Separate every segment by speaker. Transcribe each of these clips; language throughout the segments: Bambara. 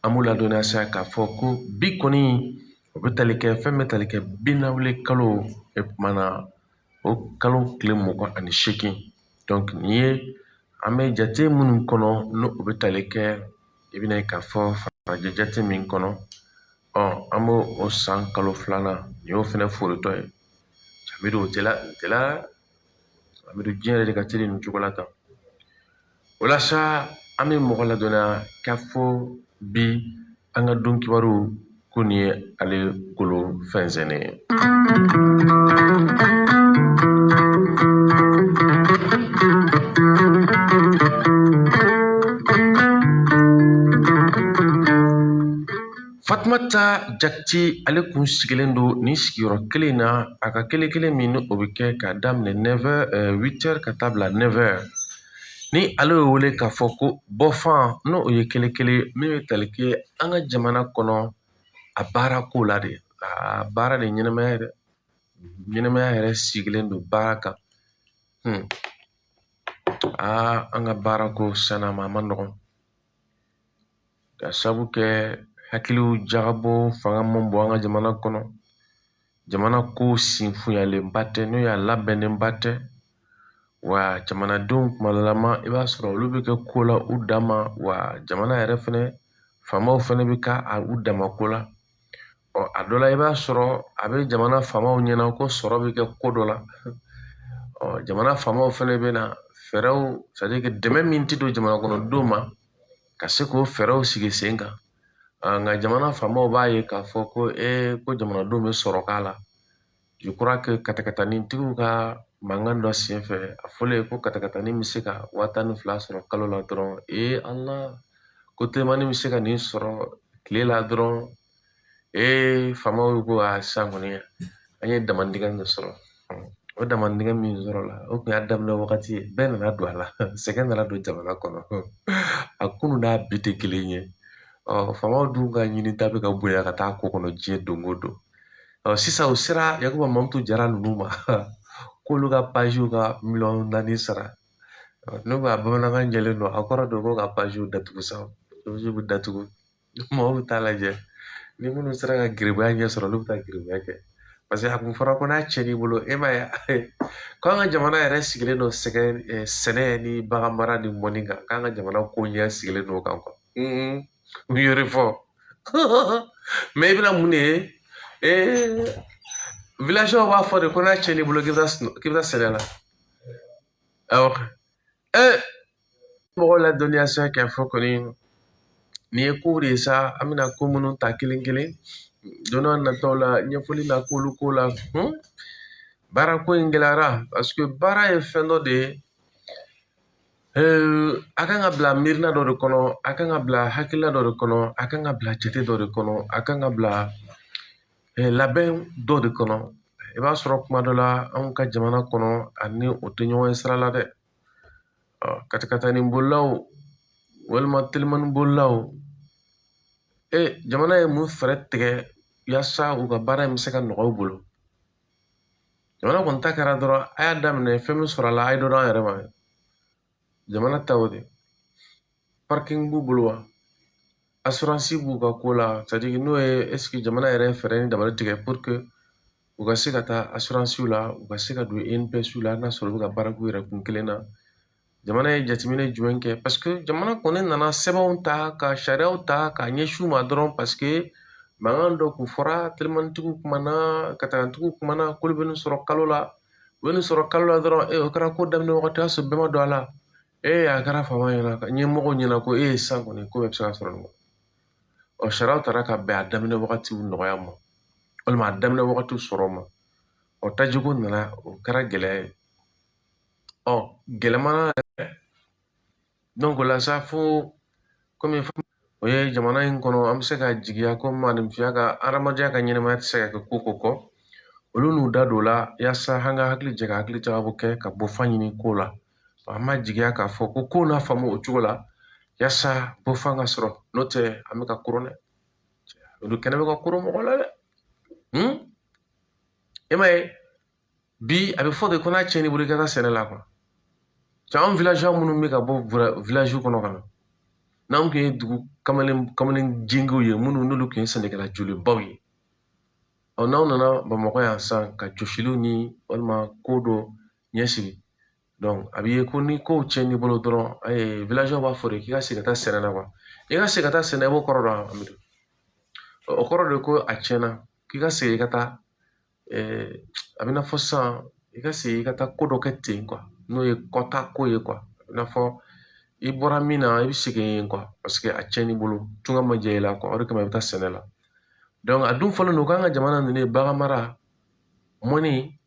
Speaker 1: An b'u ladɔnniya sa k'a fɔ ko bi kɔni o bɛ tali kɛ fɛn bɛ tali kɛ binawale kalo e tuma na o kalo tile 28. Donc nin ye an bɛ jate minnu kɔnɔ, n'o o bɛ tali kɛ, i bɛna ye k'a fɔ farajɛ jate min kɔnɔ, ɔ an b'o o san kalo filanan, nin y'o fɛnɛ foritɔ ye. Amidu, o tɛla tɛla Amidu, diɲɛ yɛrɛ de ka teli nin cogo la tan. O la sa, an bɛ mɔgɔ ladɔnniya k'a fɔ bi an ka don kibaru ko nin ye ale kolo fɛnsɛnnen ye. Fatumata Jakite, ale kun sigilen don nin sigiyɔrɔ kelen in na, a ka kelen kelen min o bɛ kɛ k'a daminɛ 9 heures, 8 heures ka taa bila 9 heures, ni ale y'o wele k'a fɔ ko bɔfan, n'o ye kelen kelen min bɛ tali kɛ an ka jamana kɔnɔ a baara ko la de. A baara de ɲɛnamaya yɛrɛ, ɲɛnamaya yɛrɛ sigilen don baara kan. Aa, an ka baara ko sanama a man nɔgɔn, ka sabu kɛ hakiliw jagabɔ fanga man bon an ka jamana kɔnɔ. Jamana ko sinfunyalenba tɛ, n'o y'a labɛnnenba tɛ wa. Jamanadenw kumalama, i b'a sɔrɔ olu bɛ kɛ ko la u dan ma wa. Jamana yɛrɛ fɛnɛ faamaw fɛnɛ bɛ ka u dama ko la. Ɔ a dɔ la, i b'a sɔrɔ a bɛ jamana faamaw ɲɛna ko sɔrɔ bɛ kɛ ko dɔ la. Ɔ jamana faamaw fɛnɛ bɛ na fɛɛrɛw, c'est à dire que dɛmɛ min tɛ don jamana kɔnɔdenw ma, ka se k'o fɛɛrɛw sigi sen kan. Nka jamana faamaw b'a ye k'a fɔ ko ee, ko jamanadenw bɛ sɔrɔ k'a la. Je crois que katakatanitigiw ka mankan dɔ senfɛ, a fɔlen ko katakatani bɛ se ka 12,000 sɔrɔ kalo la dɔrɔn, ee Ala, ko telimani bɛ se ka nin sɔrɔ tile la dɔrɔn, ee faamaw ko a sisan kɔni an ye damandingɛ dɔ sɔrɔ. O damandingɛ min sɔrɔla, o tun y'a daminɛ wagati ye, bɛɛ nana don a la, sɛgɛn nana don jamana kɔnɔ. A kunun n'a bi tɛ kelen ye. Ɔ faamaw dun ka ɲinita bɛ ka bonya ka taa ko kɔnɔ diɲɛ don o don. Ɔ sisan u sera Yakuba Mamutu Jara ninnu ma k'olu ka paziw ka miliyɔn 4 sara. N'u ko a bamanankan jɛlen don, a kɔrɔ don ko ka paziw datugu sa. Paziw bɛ datugu, mɔgɔw bɛ taa lajɛ, ni minnu sera ka geribuya ɲɛ sɔrɔ, olu bɛ taa geribuya kɛ, parce que a kun fɔra ko n'a tiɲɛn'i bolo. E m'a ye ko an ka jamana yɛrɛ sigilen don sɛgɛ, sɛnɛ ni bagan mara ni mɔni kan, k'an ka jamana ko ɲɛ sigilen don o kan quoi. U y'o de fɔ, mais i bɛna mun de ye? Ee, villageois b'a fɔ de ko n'a tiɲɛn'i bolo, k'i bɛ taa sɛnɛ la. Awɔ, ee mɔgɔw ladɔnniya sa k'a fɔ kɔni nin ye kow de ye sa, an bɛna ko minnu ta kelen kelen don n'a nataw la, ɲɛfɔli na k'olu ko la. Baara ko in gɛlɛyara, parce que baara ye fɛn dɔ de ye, a kan ka bila miirina dɔ de kɔnɔ, a kan ka bila hakilina dɔ de kɔnɔ, a kan ka bila jate dɔ de kɔnɔ, a kan ka bila labɛn dɔ de kɔnɔ. I b'a sɔrɔ kuma dɔ la, anw ka jamana kɔnɔ, ani o tɛ ɲɔgɔn ye sira la dɛ. Katakatani bolilaw walima telimani bolilaw, e jamana ye mun fɛɛrɛ tigɛ yaasa u ka baara in bɛ se ka nɔgɔya u bolo? Jamana kɔni ta kɛra dɔrɔn a y'a daminɛ, fɛn min sɔrɔ a la, a ye dɔ d'an yɛrɛ ma. Jamana ta o de parking b'u bolo wa, assurance b'u ka ko la, c'est à dire n'o ye, est ce que jamana yɛrɛ ye fɛɛrɛ ni dabali tigɛ pour que u ka se ka taa assurance la, u ka se ka don INPS la, n'a sɔrɔ u bɛ ka baara k'u yɛrɛ kun kelen na? Jamana ye jateminɛ jumɛn kɛ? Parce que jamana kɔni nana sɛbɛnw ta ka sariyaw ta k'a ɲɛsin u ma dɔrɔn, parce que mankan dɔ kun fɔra, telimanitigiw kumana, katakantigiw kumana, k'olu bɛ nin sɔrɔ kalo la, u bɛ nin sɔrɔ kalo la dɔrɔn. E o kɛra ko daminɛ wagati, o y'a sɔrɔ bɛɛ ma don a la. E a kɛra faama ɲɛna, ɲɛmɔgɔw ɲɛna ko e ye sisan kɔni ko bɛɛ bɛ se ka sɔrɔ nin kɔnɔ. Ɔ sariyaw taara ka bɛn a daminɛ wagatiw nɔgɔya ma, walima a daminɛ wagatiw sɔrɔ ma. Ɔ tajiko nana, o kɛra gɛlɛya ye. Ɔ gɛlɛmana donc o la sa, fo komi o ye jamana in kɔnɔ, an bɛ se ka jigiya ko maaninfinya ka adamadenya ka ɲɛnamaya tɛ se ka kɛ ko ko kɔ, olu n'u da don o la yaasa an ka hakili jɛ ka hakili jagabɔ kɛ ka bɔ fan ɲini ko la. An ma jigiya k'a fɔ ko kow n'a faamu o cogo la yaasa bɔfan ka sɔrɔ, n'o tɛ an bɛ ka koron dɛ. Olu kɛnɛ bɛ ka koron mɔgɔ la dɛ. E m'a ye bi, a bɛ fɔ de ko n'a tiɲɛn'i bolo, i ka taa sɛnɛ la quoi. Cɛ, anw villageois minnu bɛ ka bɔ village kɔnɔ ka na, N'anw tun ye dugu kamalen jengew ye minnu n'olu tun ye sɛnɛkɛla jolibaw ye. Ɔ, n'aw nana Bamakɔ yan sisan ka jɔsiliw ni walima ko dɔ ɲɛsigi, donc a b'i ye ko ni kow tiɲɛn'i bolo dɔrɔn, ayi, villageois b'a fɔ de k'i ka segin ka taa sɛnɛ na quoi. I ka segin ka taa sɛnɛ, i b'o kɔrɔ dɔn, Amidu? O kɔrɔ de ko a tiɲɛna, k'i ka segin i ka taa, a bɛ n'a fɔ sisan i ka segin i ka taa ko dɔ kɛ ten quoi, n'o ye kɔta ko ye quoi. A bɛ n'a fɔ i bɔra min na, i bɛ segin yen quoi, parce que a tiɲɛn'i bolo, tunga ma diya i la quoi, o de kama i bɛ taa sɛnɛ la. Donc a dun fɔlen don k'an ka jamana ninnu ye bagan mara, mɔni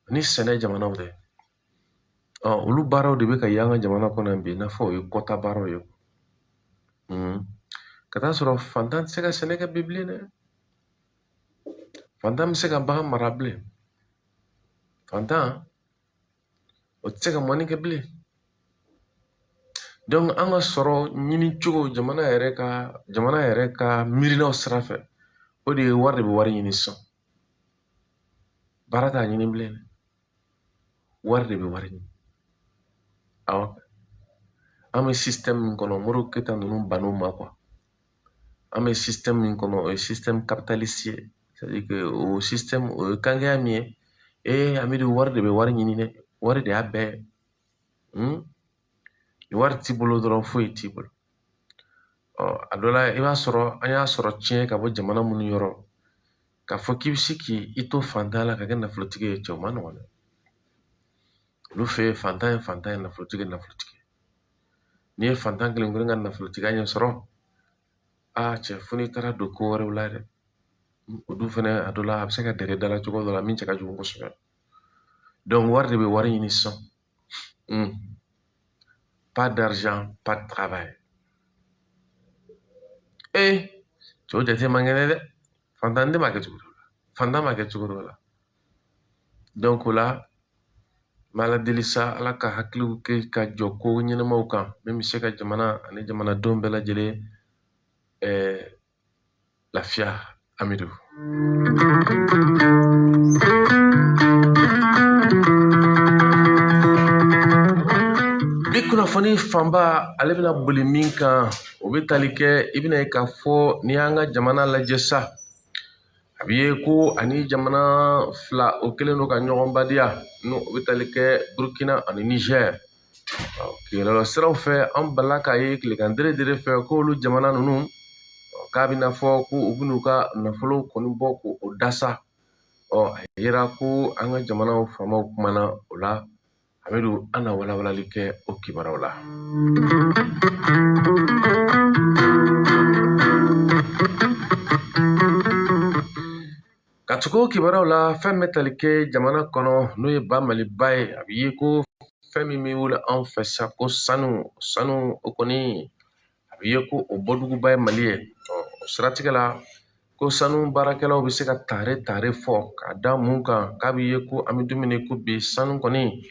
Speaker 1: ni sɛnɛ jamanaw de. Ɔ, olu baaraw de bɛ ka ye an ka jamana kɔnɔ yan bi, i n'a fɔ o ye kɔta baaraw ye. Ka taa sɔrɔ fantan tɛ se ka sɛnɛ kɛ bi bilen dɛ. Fantan bɛ se ka bagan mara bilen. Fantan o tɛ se ka mɔni kɛ bilen. Donc an ka sɔrɔ ɲini cogo jamana yɛrɛ ka miirinaw sira fɛ, o de ye wari de bɛ wari ɲini sisan. Baara t'a ɲini bilen dɛ. Wari de bɛ wari ɲini. Awɔ, an bɛ système min kɔnɔ, Modibo Keyita ninnu bann'o ma quoi. An bɛ système min kɔnɔ, o ye système capitaliste ye, c'est à dire que o système, o ye kankɛya min ye, ee Amidu, wari de bɛ wari ɲini dɛ, wari de y'a bɛɛ ye. Ni wari t'i bolo dɔrɔn, foyi t'i bolo. Ɔ, a dɔ la, i b'a sɔrɔ an y'a sɔrɔ tiɲɛ ka bɔ jamana minnu yɔrɔ, k'a fɔ k'i bɛ se k'i to fantanya la ka kɛ nafolotigi ye, cɛ, o ma nɔgɔn dɛ. Olu fɛ yen, fantan ye fantan ye, nafolotigi ye nafolotigi ye. N'i ye fantan kelen kelen ka nafolotigiya ɲɛ sɔrɔ, aa cɛ, fo n'i taara don ko wɛrɛw la dɛ. O dun fɛnɛ, a dɔ la, a bɛ se ka dɛrɛ da la cogo dɔ la min cɛ ka jugu kosɛbɛ. Donc wari de bɛ wari ɲini sisan. Pas d'argent, pas de travail. Ee cɛw, jate man kɛnɛ dɛ. Fantan den b'a kɛ cogo dɔ la, fantan b'a kɛ cogo dɔ la. Donc o la, n bɛ Ala deli sa, Ala ka hakiliw kɛ ka jɔ ko ɲɛnamaw kan min bɛ se ka jamana ani jamanadenw bɛɛ lajɛlen lafiya, Amidu. Bi kunnafoni fanba, ale bɛna boli min kan, o bɛ tali kɛ, i bɛna ye k'a fɔ n'i y'an ka jamana lajɛ sa, a bɛ ye ko ani jamana fila o kɛlen don ka ɲɔgɔn badiya, n'o o bɛ tali kɛ Burukina ani Nizɛri. Kɛlɛlɔ siraw fɛ, an balila k'a ye tilegan dere dere fɛ k'olu jamana ninnu k'a bɛna fɔ ko u bɛn'u ka nafolo kɔni bɔ k'o dasa. Ɔ, a yera ko an ka jamanaw faamaw kumana o la. Amidu, an na walawalali kɛ o kibaruyaw la. Ka tugu o kibaruyaw la, fɛn bɛ tali kɛ jamana kɔnɔ, n'o ye ba Maliba ye, a bɛ ye ko fɛn min bɛ wele anw fɛ sa ko sanu, sanu o kɔni, a bɛ ye ko o bɔduguba ye Mali ye. Ɔ, o siratigɛ la, ko sanu baarakɛlaw bɛ se ka tare tare fɔ k'a da mun kan, k'a bɛ ye ko an bɛ don min na i ko bi, sanu kɔni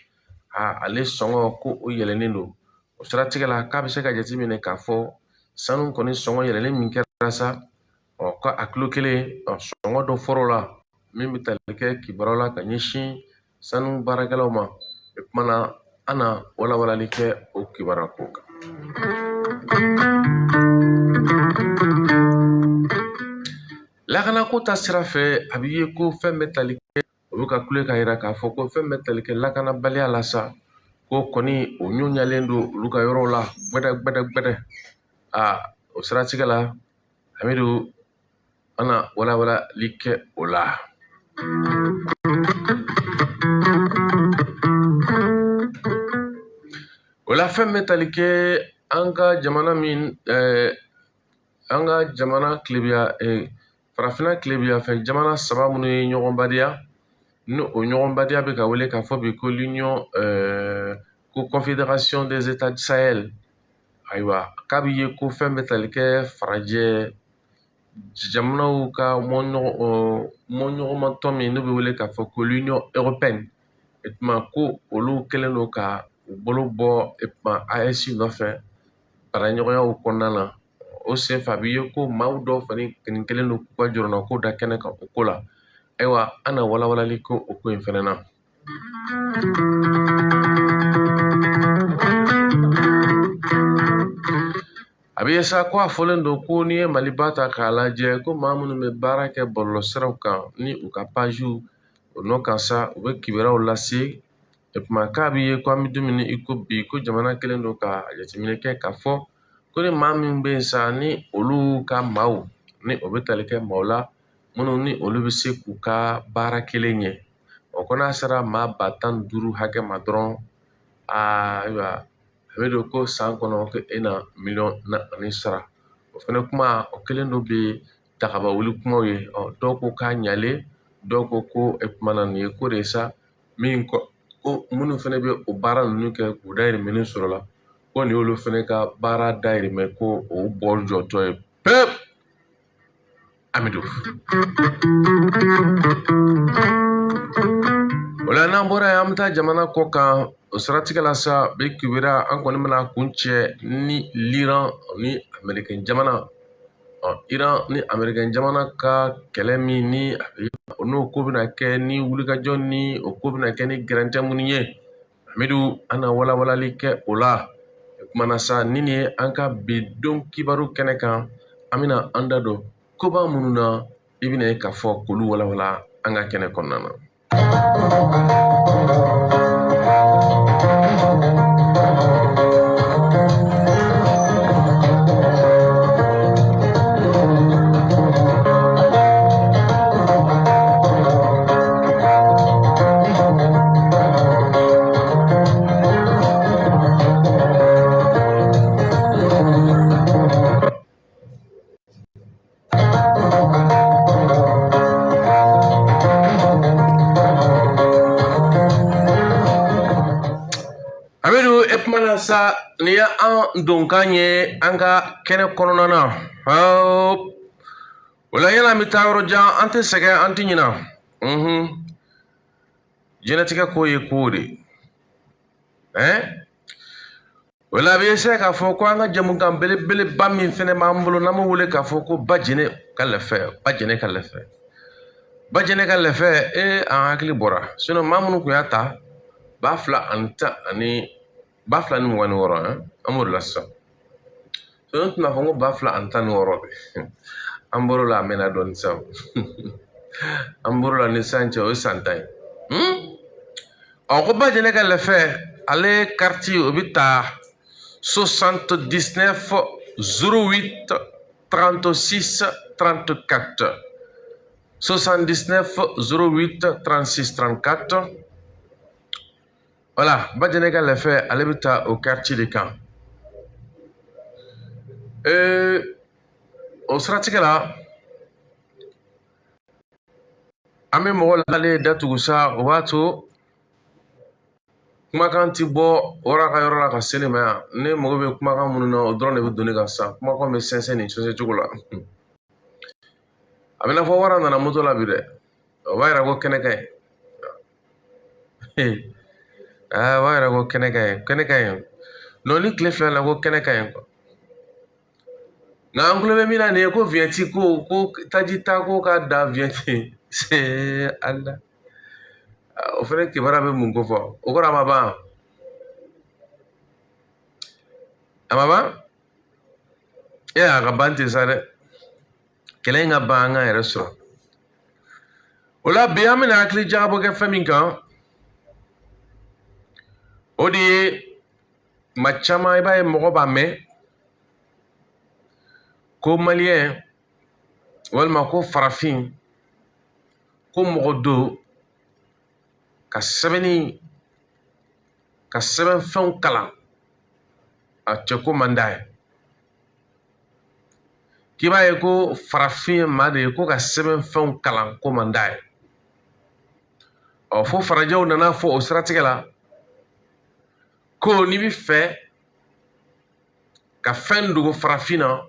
Speaker 1: a ale sɔngɔ ko o yɛlɛnnen don. O siratigɛ la, k'a bɛ se ka jateminɛ k'a fɔ sanu kɔni sɔngɔ yɛlɛlen min kɛra sa, ɔ, ko a kilo kelen, ɔ, sɔngɔ dɔ fɔr'o la min bɛ tali kɛ kibaruyaw la ka ɲɛsin sanu baarakɛlaw ma. O kuma na, an na walawalali kɛ o kibaruya ko kan. Lakanako ta sira fɛ, a bɛ ye ko fɛn bɛ tali kɛ, o bɛ ka kule ka yira k'a fɔ ko fɛn bɛ tali kɛ lakanabaliya la sa, ko kɔni o ɲɔɲalen don olu ka yɔrɔw la gbɛdɛ gbɛdɛ gbɛdɛ. Aa, o siratigɛ la, Amidu, an na walawalali kɛ o la. O la, fɛn bɛ tali kɛ an ka jamana min, an ka jamana tilebiya, farafinna tilebiya fɛ jamana saba minnu ye ɲɔgɔn badiya, ni o ɲɔgɔn badiya bɛ ka wele k'a fɔ bi ko l'union, ko Confédération des États du Sahel. Ayiwa, k'a bɛ ye ko fɛn bɛ tali kɛ farajɛ jamanaw ka mɔɲɔgɔnmatɔn min n'u bɛ wele k'a fɔ ko l'Union européenne, o tuma ko olu kɛlen don ka u bolo bɔ, o tuma AES nɔfɛ baaraɲɔgɔnyaw kɔnɔna na. O senfɛ, a bɛ ye ko maaw dɔw fana kelen don k'u ka jɔrɔnako da kɛnɛ kan o ko la. Ayiwa, an na walawalali kɛ o ko in fana na. A bɛ ye sa ko a fɔlen don ko n'i ye Maliba ta k'a lajɛ ko maa minnu bɛ baara kɛ bɔlɔlɔsiraw kan ni u ka paziw o nɔ kan sa, u bɛ kibaruyaw lase. O tuma k'a bɛ ye ko an bɛ don min i ko bi, ko jamana kɛlen don ka jateminɛ kɛ k'a fɔ ko ni maa min bɛ yen sa, ni olu ka maaw ni o bɛ tali kɛ maaw la minnu ni olu bɛ se k'u ka baara kelen ɲɛ, o ko n'a sera maa 15 000 hakɛ ma dɔrɔn, aa ayiwa, a bɛ don ko san kɔnɔ ko e na miliyɔn 4 sara. O fɛnɛ kuma o kelen dɔ bɛ dagaba wuli kumaw ye. Dɔw ko k'a ɲalen, dɔw ko ko e kuma na nin ye ko de ye sa min kɔ ko minnu fɛnɛ bɛ o baara ninnu kɛ k'u dayirimɛ sɔrɔ la, ko nin y'olu fɛnɛ ka baara dayirimɛ ko o bɔ jɔtɔ ye pewu. Amidu, o la n'an bɔra yen, an bɛ taa jamana kɔ kan. O siratigɛ la sa, bi kibaruya an kɔni bɛna kuncɛ ni l'Iran ni Amerikɛn jamana. Iran ni Amerikɛn jamana ka kɛlɛ min ni n'o ko bɛna kɛ ni wulikajɔ ni o ko bɛna kɛ ni gɛrɛntɛ minnu ye, Amidu, an na walawalali kɛ o la. O kuma na sa, ni nin ye an ka bi don kibaru kɛnɛ kan, an bɛna an da don koba minnu na, i bɛna ye k'a fɔ k'olu walawala an ka kɛnɛ kɔnɔna na. Amidu, e kuma na sa, nin ye an donkan ye an ka kɛnɛ kɔnɔna na. O la yala an bɛ taa yɔrɔ jan, an tɛ sɛgɛn, an tɛ ɲina. Diɲɛlatigɛ ko ye ko de ye. O la a bɛ se k'a fɔ ko an ka jɛmukan belebeleba min fɛnɛ b'an bolo, n'an b'o wele k'a fɔ ko Bajɛnɛ ka lɛfɛ, Bajɛnɛ ka lɛfɛ, Bajɛnɛ ka lɛfɛ, ee an hakili bɔra. Sinon maa minnu tun y'a ta 2010 ani 2026, an b'o de la sisan. Sinon n tun b'a fɔ ko 2016 de, an bɔr'o la, a mɛnna dɔɔnin sisan. An bɔr'o la ni sisan cɛ, o ye san 10 ye. Ɔ, ko Bajɛnɛ ka lɛfɛ, ale kariti o bɛ ta 79 08 36 34, 79 08 36 34. Voilà, Bajɛnɛ ka lɛfɛ, ale bɛ taa o kariti de kan. O siratigɛ la, an bɛ mɔgɔ lale datugu sa, o b'a to kumakan ti bɔ wara ka yɔrɔ la ka se ne ma yan. Ne mago bɛ kumakan minnu na, o dɔrɔn de bɛ don ne kan sisan. Kumakan bɛ sɛnsɛn nin sɛnsɛn cogo la, a bɛ n'a fɔ wara nana moto la bi dɛ. O b'a yira ko kɛnɛ ka ɲi. Aa, o b'a yira ko kɛnɛ ka ɲi, kɛnɛ ka ɲi. Non, ni tile fila la ko kɛnɛ ka ɲi. Nka an tulo bɛ min na nin ye ko vignette ko taji ta ko ka da vignette ala, o fana kibaruya bɛ mun ko fɔ? O kɔrɔ a ma ban, a ma ban. E, a ka ban ten sa dɛ, kɛlɛ in ka ban, an k'an yɛrɛ sɔrɔ o la. Bi an bɛna hakili jagabɔ kɛ fɛn min kan, o de ye tuma caman i b'a ye mɔgɔ b'a mɛn ko maliyɛn walima ko farafin, ko mɔgɔ don ka sɛbɛnni ka sɛbɛnfɛnw kalan, a cɛ ko man d'a ye. K'i b'a ye ko farafin ye maa de ye ko ka sɛbɛnfɛnw kalan ko man d'a ye. Ɔ, fo farajɛw nana fɔ o siratigɛ la ko n'i bɛ fɛ ka fɛn dogo farafin na,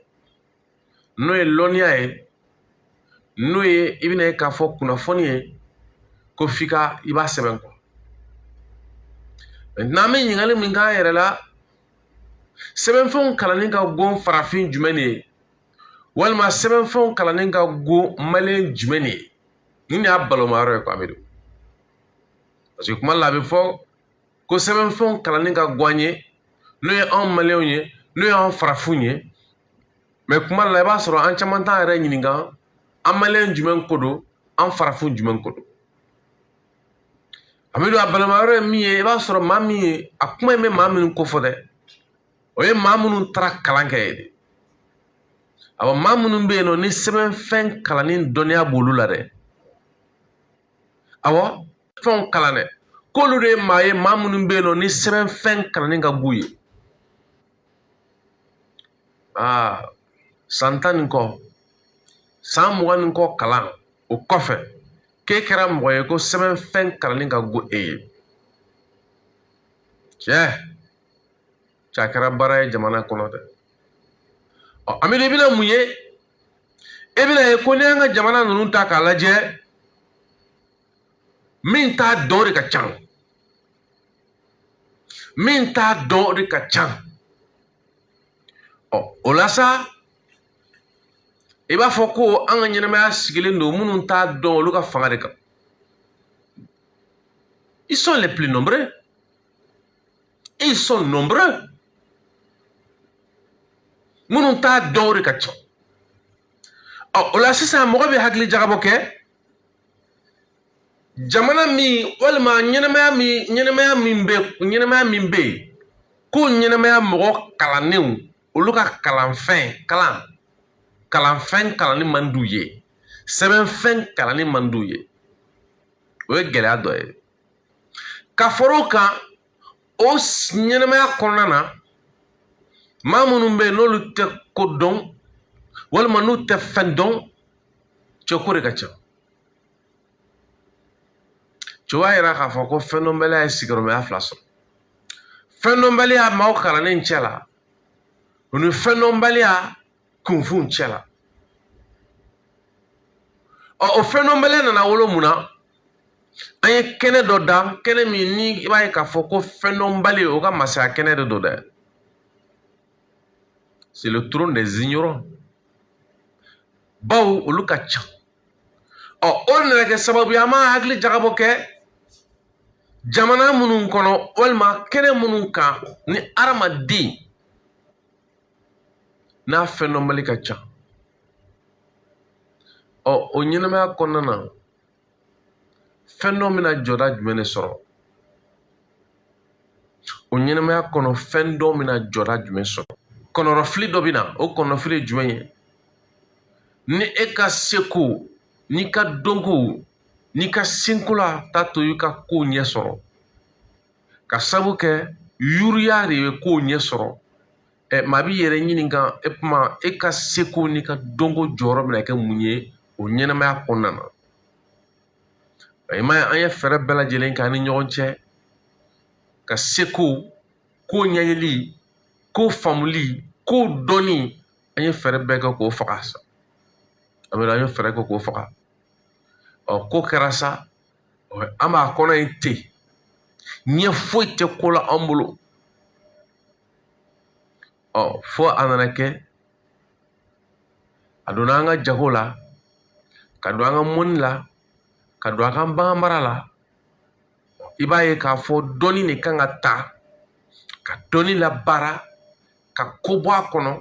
Speaker 1: n'o ye lɔnniya ye, n'o ye i bɛna ye k'a fɔ kunnafoni ye, ko f'i ka i b'a sɛbɛn kɔ. Maintenant, an bɛ ɲininkali min k'an yɛrɛ la, sɛbɛnfɛnw kalanni ka go farafin jumɛn de ye, walima sɛbɛnfɛnw kalanni ka go maliyɛn jumɛn de ye? Nin de y'a baloma yɔrɔ ye quoi, Amidu. Parce que kuma la a bɛ fɔ ko sɛbɛnfɛnw kalanni ka go an ye, n'o ye anw maliyɛnw ye, n'o ye anw farafinw ye. Mais kuma la, i b'a sɔrɔ an caman t'an yɛrɛ ɲininka, an maliyɛn jumɛn ko don, an farafin jumɛn ko don. Amidu, a balima yɔrɔ ye min ye, i b'a sɔrɔ maa min ye a kuma in bɛ maa minnu kofɔ dɛ, o ye maa minnu taara kalan kɛ ye de. Awɔ, maa minnu bɛ yen nɔ ni sɛbɛnfɛn kalanni dɔnniya b'olu la dɛ, awɔ, fɛnw kalan dɛ, k'olu de ye maa ye, maa minnu bɛ yen nɔ ni sɛbɛnfɛn kalanni ka b'u ye. Aa, san 10 nin kɔ, san 20 nin kɔ kalan o kɔfɛ, k'e kɛra mɔgɔ ye ko sɛbɛnfɛn kalanni ka go e ye, cɛ cɛ, a kɛra baara ye jamana kɔnɔ dɛ. Ɔ Amidu, i bɛna mun ye? E bɛna ye ko n'i y'an ka jamana ninnu ta k'a lajɛ, min t'a dɔn o de ka ca, min t'a dɔn o de ka ca. Ɔ o la sa, i b'a fɔ ko an ka ɲɛnamaya sigilen don minnu t'a dɔn olu ka fanga de kan. Ils sont les plus nombreux, ils sont nombreux. Minnu t'a dɔn o de ka ca. Ɔ o la sisan, mɔgɔ bɛ hakili jagabɔ kɛ jamana min walima ɲɛnamaya min bɛ yen ko ɲɛnamaya mɔgɔ kalannenw, olu ka kalanfɛn kalan, kalanfɛn kalanni man d'u ye, sɛbɛnfɛn kalanni man d'u ye, o ye gɛlɛya dɔ ye. Ka fara o kan, o ɲɛnamaya kɔnɔna na, maa minnu bɛ yen n'olu tɛ ko dɔn walima n'u tɛ fɛn dɔn, cɛko de ka ca. Cɛ b'a yira k'a fɔ ko fɛndɔnbaliya ye sigiyɔrɔmaya fila sɔrɔ: fɛndɔnbaliya maaw kalannen cɛ la, o ni fɛndɔnbaliya kunfinw cɛ la. Ɔ o fɛndɔnbaliya nana wolo mun na? An ye kɛnɛ dɔ da, kɛnɛ min ni i b'a ye k'a fɔ ko fɛndɔnbali, o ka masaya kɛnɛ de don dɛ, c'est le trône des ignorants, bawo olu ka ca. Ɔ o nana kɛ sababu ye, an b'a hakili jagabɔ kɛ jamana minnu kɔnɔ walima kɛnɛ minnu kan ni hadamaden n'a fɛndɔnbali ka ca. Ɔ o ɲɛnamaya kɔnɔna na, fɛn dɔ bɛna jɔda jumɛn de sɔrɔ o ɲɛnamaya kɔnɔ? Fɛn dɔ bɛna jɔda jumɛn sɔrɔ? Kɔnɔrɔfili dɔ bɛ na. O kɔnɔfili ye jumɛn ye? Ni e ka seko n'i ka dɔnko n'i ka senkola t'a to i ka kow ɲɛ sɔrɔ, ka sabu kɛ yuriya de ye kow ɲɛ sɔrɔ, ɛ maa b'i yɛrɛ ɲininka, e kuma, e ka seko n'i ka dɔnko jɔyɔrɔ bɛna kɛ mun ye o ɲɛnamaya kɔnɔna na? I m'a ye, an ye fɛɛrɛ bɛɛ lajɛlen k'an ni ɲɔgɔn cɛ ka seko ko ɲɛɲini, ko faamuli, ko dɔnni, an ye fɛɛrɛ bɛɛ kɛ k'o faga sa. An ye fɛɛrɛ kɛ k'o faga. Ɔ ko kɛra sa, an b'a kɔnɔ yen ten, ɲɛ foyi tɛ ko la an bolo. Ɔ fo a nana kɛ a donna an ka jago la, ka don an ka mɔni la, ka don a ka bagan mara la. I b'a ye k'a fɔ dɔnni de kan ka ta ka dɔnni labaara ka ko bɔ a kɔnɔ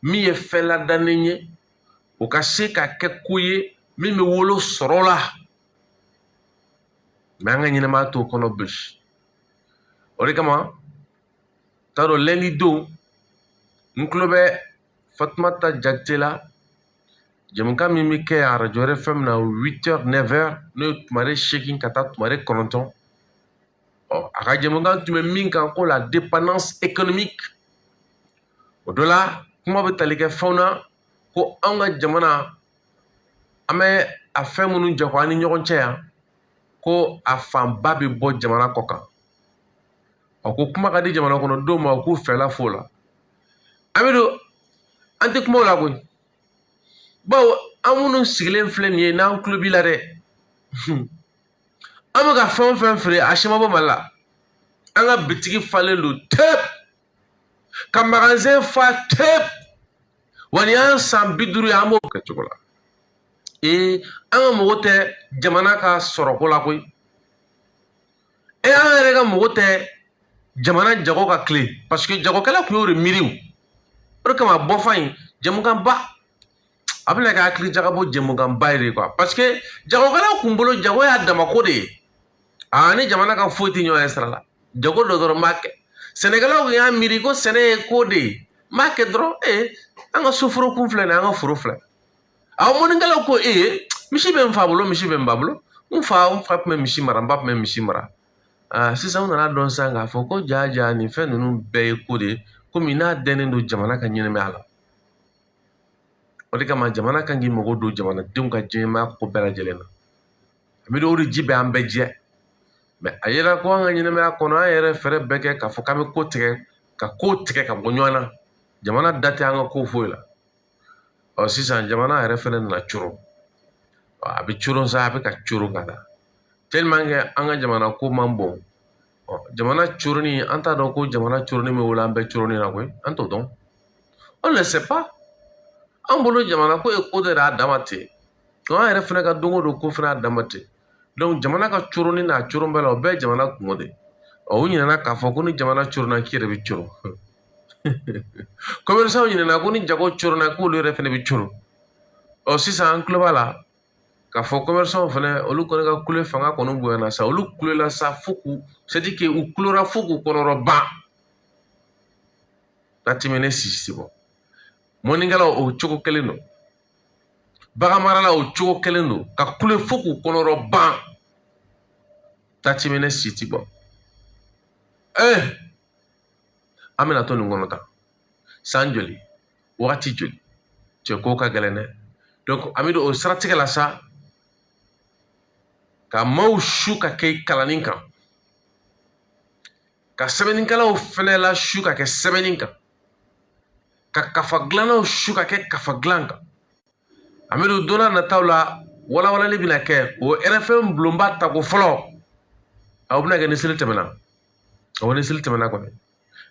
Speaker 1: min ye fɛn ladannen ye, o ka se ka kɛ ko ye min bɛ wolo sɔrɔ la. Mɛ an ka ɲɛnɛmaya t'o kɔnɔ bi. O de kama, t'a dɔn, lundi don, n tulo bɛ Fatumata Jakite la, jɛmukan min bɛ kɛ arajo RFM na 8 heures 9 heures, n'o ye tumare 8 ka taa tumare 9. Ɔ a ka jɛmukan tun bɛ min kan ko la dépendance économique. O dɔ la, kuma bɛ tali kɛ fɛnw na ko anw ka jamana, an bɛ a fɛn minnu jago an ni ɲɔgɔn cɛ yan, ko a fanba bɛ bɔ jamana kɔ kan. Ɔ ko kuma ka di jamana kɔnɔdenw ma, u k'u fɛla f'o la. An bɛ don, an tɛ kuma o la koyi, bawo an minnu sigilen filɛ nin ye, n'an tulo b'i la dɛ, an bɛ ka fɛn o fɛn feere, a si ma bɔ Mali la. An ka bitigi falen don tep, ka magasin fa tep. Wa nin y'an san 50 ye, an b'o kɛ cogo la. Ee, an ka mago tɛ jamana ka sɔrɔko la koyi. E, an yɛrɛ ka mago tɛ jamana jago ka tile, parce que jagokɛla tun y'o de miiri. O de kama bɔfan in Jɛmukanba, a bɛna kɛ hakili jagabɔ jɛmukanba ye de quoi, parce que jagokɛlaw kun bolo, jago y'a damako de ye. Aa, ni jamana ka foyi tɛ ɲɔgɔn ye sira la, jago dɔ dɔrɔn b'a kɛ. Sɛnɛkɛlaw kun y'a miiri ko sɛnɛ ye ko de ye, n b'a kɛ dɔrɔn. Ee, an ka soforo kun filɛ nin ye, an ka foro filɛ. Aw mɔnikɛlaw ko ee, misi bɛ n fa bolo, misi bɛ n ba bolo, n fa tun bɛ misi mara, n ba tun bɛ misi mara. Aa, sisan u nana dɔn sisan k'a fɔ ko ja ja, nin fɛn ninnu bɛɛ ye ko de ye, komi n'a dɛnnen don jamana ka ɲɛnɛmaya la. O de kama jamana kan k'i mago don jamanadenw ka ɲɛnɛmaya ko bɛɛ lajɛlen na. A bɛ o de ji bɛ an bɛɛ jɛ. Mɛ a yera ko an ka ɲɛnɛmaya kɔnɔ, an yɛrɛ fɛɛrɛ bɛɛ kɛ k'a fɔ k'an bɛ ko tigɛ, ka ko tigɛ ka bɔ ɲɔgɔn na. Jamana da tɛ an ka ko foyi la. Ɔ, sisan jamana yɛrɛ fɛnɛ nana coron, a bɛ coron sa, a bɛ ka coron ka taa, tellement que an ka jamana ko man bon. Ɔ, jamana coronni, an t'a dɔn ko jamana coronni bɛ wele an bɛɛ coronni na koyi, an t'o dɔn, on ne sait pas. An bolo jamana ko ye ko de y'a dama ten, an yɛrɛ fɛnɛ ka don o don ko fɛnɛ y'a dama ten. Donc jamana ka coronni n'a coron bɛɛ la, o bɛɛ ye jamana kungo de ye. Ɔ, u ɲinɛna k'a fɔ ko ni jamana coronna, k'i yɛrɛ bɛ coron. Commerçant ɲinɛna ko ni jago coronna, k'olu yɛrɛ fɛnɛ bɛ coron. Ɔ, sisan an tulo b'a la k'a fɔ commerçant fɛnɛ, olu kɔni ka kule fanga kɔni bonyana sa. Olu kulela sa fo k'u, c'est à dire que u kulora fo k'u kɔnɔrɔ ban ka tɛmɛ ne sisi bɔ. Mɔnikɛlaw, o cogo kelen don. Bagan maralaw, o cogo kelen don, ka kule fo k'u kɔnɔrɔ ban ka tɛmɛ ne si ti bɔ. Ee, an bɛna to nin kɔnɔ tan san joli, wagati joli? Cɛ, ko ka gɛlɛn dɛ. Donc an bɛ don o siratigɛ la sa, ka maaw su ka kɛ kalanni kan, ka sɛbɛnnikɛlaw fɛnɛ la su ka kɛ sɛbɛnni kan, ka kafa dilannaw su ka kɛ kafa dilan kan. An bɛ don don n'a nataw la, walawalali bɛna kɛ o RFM bulonba tako fɔlɔ. A bɛna kɛ ni seli tɛmɛna. Awɔ, ni seli tɛmɛna kɔni,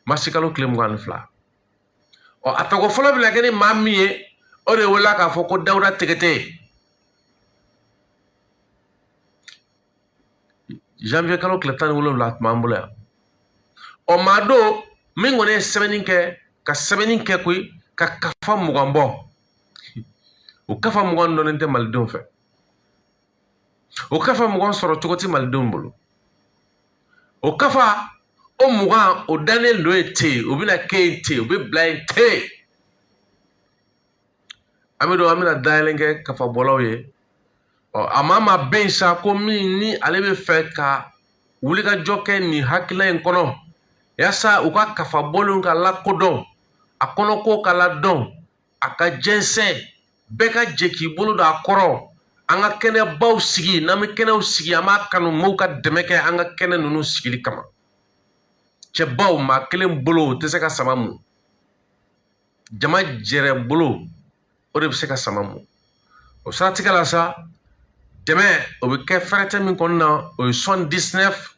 Speaker 1: marisi kalo tile 22. Ɔ, a tako fɔlɔ bɛna kɛ ni maa min ye, o de wele k'a fɔ ko Dawuda Tɛgɛtɛ. Janvier kalo tile 17, a tun b'an bolo yan. Ɔ, maa don min kɔni ye sɛbɛnni kɛ, ka sɛbɛnni kɛ koyi, ka kafa 20 bɔ. O kafa 20 dɔnnen tɛ malidenw fɛ. O kafa 20 sɔrɔ cogo tɛ malidenw bolo. O kafa o 20, o dannen don yen ten, o bɛna kɛ yen ten, o bɛ bila yen ten. An bɛ don, an bɛna dayɛlɛ kɛ kafabɔlaw ye. Ɔ, a maa maa bɛ yen sa ko min ni ale bɛ fɛ ka wulikajɔ kɛ nin hakilina in kɔnɔ, yaasa u ka kafabɔlenw ka lakodɔn, a kɔnɔko ka ladɔn, a ka jɛnsɛn, bɛɛ ka jɛ k'i bolo don a kɔrɔ. An ka kɛnɛbaw sigi, n'an bɛ kɛnɛw sigi, an b'a kanu maaw ka dɛmɛ kɛ an ka kɛnɛ ninnu sigili kama. Cɛbaw, maa kelen bolo o tɛ se ka sama mun, jama jɛrɛ bolo o de bɛ se ka sama mun. O siratigɛ la sa, dɛmɛ o bɛ kɛ fɛrɛtɛ min kɔnɔna na, o ye 79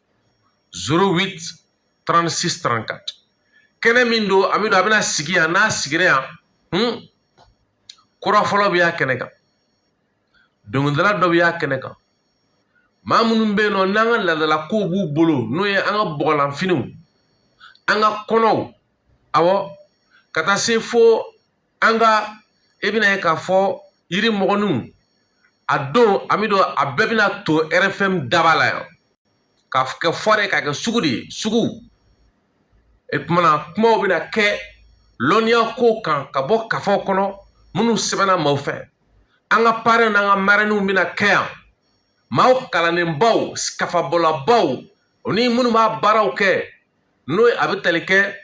Speaker 1: 08 36 34. Kɛnɛ min don, a bɛ don, a bɛna sigi yan. N'a sigira yan, kura fɔlɔ bɛ y'a kɛnɛ kan, dɔnkilidala dɔ bɛ y'a kɛnɛ kan. Maa minnu bɛ yen nɔ n'an ka laadala kow b'u bolo, n'o ye an ka bɔgɔlanfiniw, an ka kɔnɔw, awɔ, ka taa se fo an ka, i bɛna ye k'a fɔ yiri mɔgɔninw, a don an bɛ don, a bɛɛ bɛna to RFM daba la yan, k'a kɛ foire, k'a kɛ sugu de ye, sugu. E kumana, kumaw bɛna kɛ lɔnniya ko kan ka bɔ kafaw kɔnɔ minnu sɛbɛnna maaw fɛ. An ka parrain n'an ka marraines bɛna kɛ yan, maaw kalannenbaw, kafabɔlabaw, o ni minnu b'a baaraw kɛ, n'o ye a bɛ tali kɛ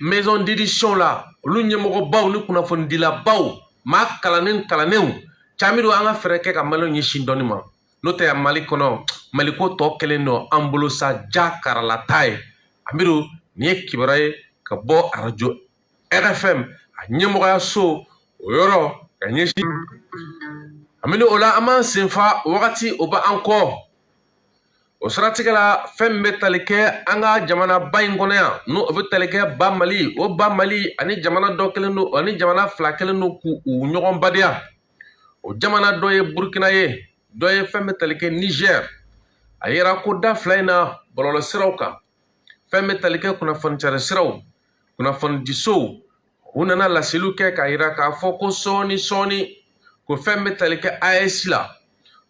Speaker 1: maison d'édition la, olu ɲɛmɔgɔbaw ni kunnafonidilabaw, maa kalannen kalannenw caman don. An ka fɛɛrɛ kɛ ka maliyɛnw ɲɛsin dɔnni ma, n'o tɛ Mali kɔnɔ, Mali ko tɔ kɛlen don an bolo sa, ja karalata ye. Amidu, nin ye kibaruya ye ka bɔ arajo RFM a ɲɛmɔgɔyaso o yɔrɔ ka ɲɛsin. Amidu, o la an b'an senfa wagati o bɛ an kɔ. O siratigɛ la, fɛn min bɛ tali kɛ an ka jamanaba in kɔnɔ yan, n'o o bɛ tali kɛ ba Mali, o ba Mali ani jamana dɔ kelen don, ani jamana fila kelen don k'u ɲɔgɔn badenya. O jamana dɔ ye Burukina ye, dɔ ye fɛn bɛ tali kɛ Nizɛri. A yera ko da fila in na bɔlɔlɔsiraw kan, fɛn bɛ tali kɛ kunnafoni cari siraw, kunnafonidisow, U nana laseliw kɛ k'a yira k'a fɔ ko sɔɔni sɔɔni ko fɛn bɛ tali kɛ AES la,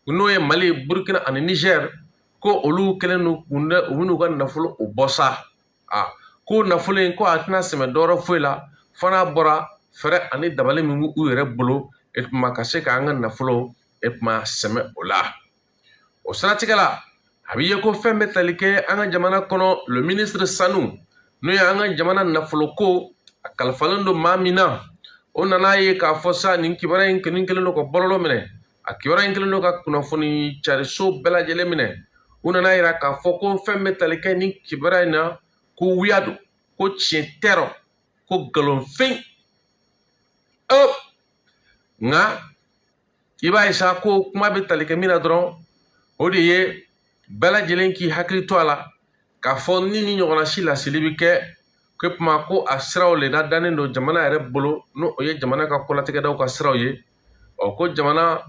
Speaker 1: n'o ye Mali, Burukina ani Niger, ko olu kɛlen don u bɛn'u ka nafolo o bɔ sa. A ko nafolo in, ko a tɛna sɛmɛ dɔwɛrɛ foyi la fo n'a bɔra fɛɛrɛ ani dabali min b'u yɛrɛ bolo, e tuma ka se k'an ka nafolo e tuma sɛmɛ o la. O siratigɛ la, a bɛ ye ko fɛn bɛ tali kɛ an ka jamana kɔnɔ, le ministre Sanu, n'o ye an ka jamana nafolo ko a kalifalen don maa min na, o nana ye k'a fɔ sa nin kibaruya in kɔni kɛlen don ka bɔlɔlɔ minɛ, a kibaruya in kɛlen don ka kunnafoni cariso bɛɛ lajɛlen minɛ. U nana yira k'a fɔ ko fɛn bɛ tali kɛ nin kibaruya in na, ko wuya don, ko tiɲɛ tɛ rɔ, ko nkalonfɛn. Nka i b'a ye sa ko kuma bɛ tali kɛ min na dɔrɔn, o de ye bɛɛ lajɛlen k'i hakili to a la k'a fɔ ni ni ɲɔgɔnna si laseli bɛ kɛ, ko kuma ko a siraw le ladannen don jamana yɛrɛ bolo, n'o o ye jamana ka kolatigɛdaw ka siraw ye. Ɔ, ko jamana